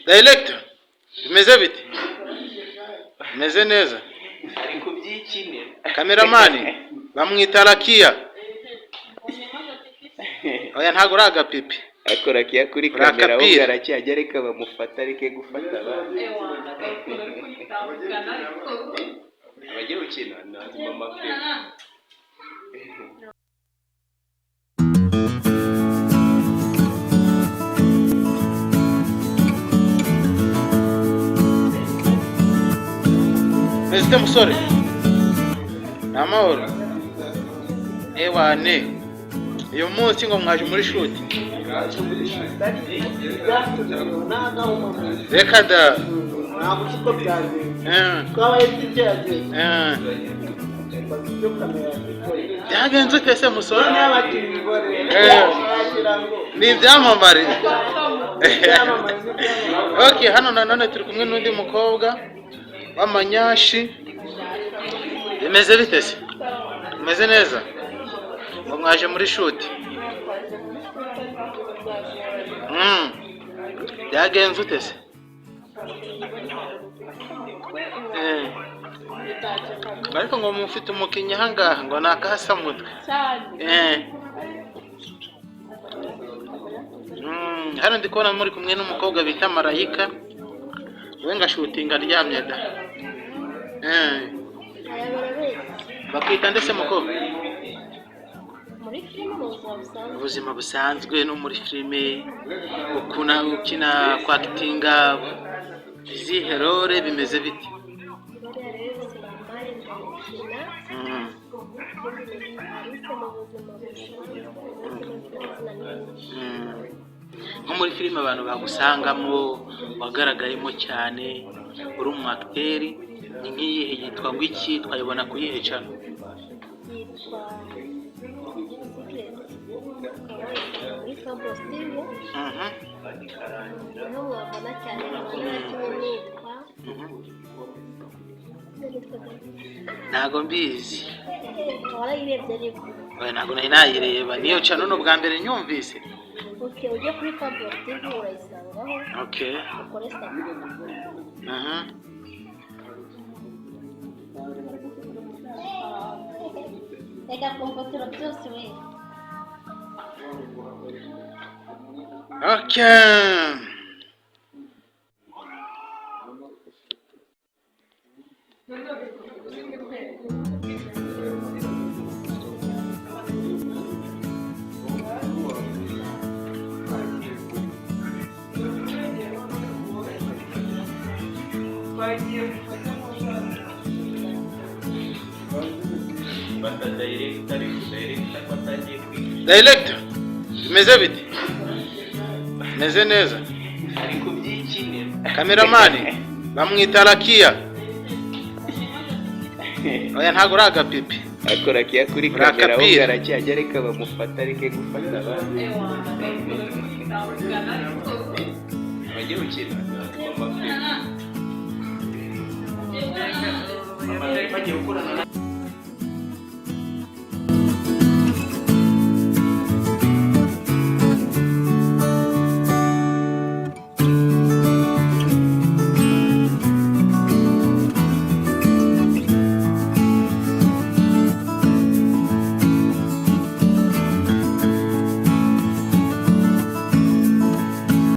Director, bimeze bite? Bimeze neza. Ari kubyikinira. Cameraman bamwita Rakiya. Oya, ntabwo uri agapipi. Ariko Rakiya kuri Uri kamera ahubwo akapira. Aracyajya, reka bamufata, areke gufata abandi. Abagiye gukina ni mama pe. Meze musore? Ni amahoro. Ewane, uyu munsi ngo mwaje muri shoot. Reka da. Ntabwo uzi uko byagenze. Twabaye tugerageza ibyo kamera yadukoreye. Byagenze ute se, musore? Noneho abakinnyi bo rero wagira ngo Ni ibyamamare. ibyamamare n'ibyamamare. Okay, hano nanone turi kumwe n'undi mukobwa w'amanyashi. Bimeze bite se? Bimeze neza. Ngo mwaje muri shoot. Byagenze ute se? Ariko ngo mufite umukinnyi ahangaha ngo ni akasamutwe. Hano ndi kubona muri kumwe n'umukobwa bita Marayika, we ngashutinga aryamye da. Bakwita ndetse mukobwa? Muri filime, mu buzima busanzwe? Ubuzima busanzwe no muri filime, ukuna ukina kwakitinga izihe role, bimeze bite? Buriya rero Selemani ndamukina. Alice mu buzima busanzwe, muri filime mfite amazina menshi. Nko muri filime abantu bagusangamo wagaragayemo cyane uri umu acteur ni nk'iyihe, yitwa ngo iki, twayibona ku yihe channel? Yitwa Secret, ukaba wayisanga muri Campus TV. Niho mwabona cyane, nkaba narakinye nitwa nitwaga Ntago mbizi. Warayirebye ariko? Oya, ntago nari nayireba, niyo channel ni ubwa mbere nyumvise. Okay, ujye kuri Campus TV urayisangaho. Ukore subscribe. Reka kumfotora byose we. Okay. Fata director, ariko director ko atangiye kwiga. Director, bimeze bite? Bimeze neza. Ari kubyikinira. Cameraman bamwita Rakiya. Oya, ntabwo uri agapipi. Ariko Rakiya kuri Uri kamera ahubwo akapira. aracyajya, reka bamufata, areke gufata abandi. Abagiye gukina ni mama pe. Mama bagiye gukorana.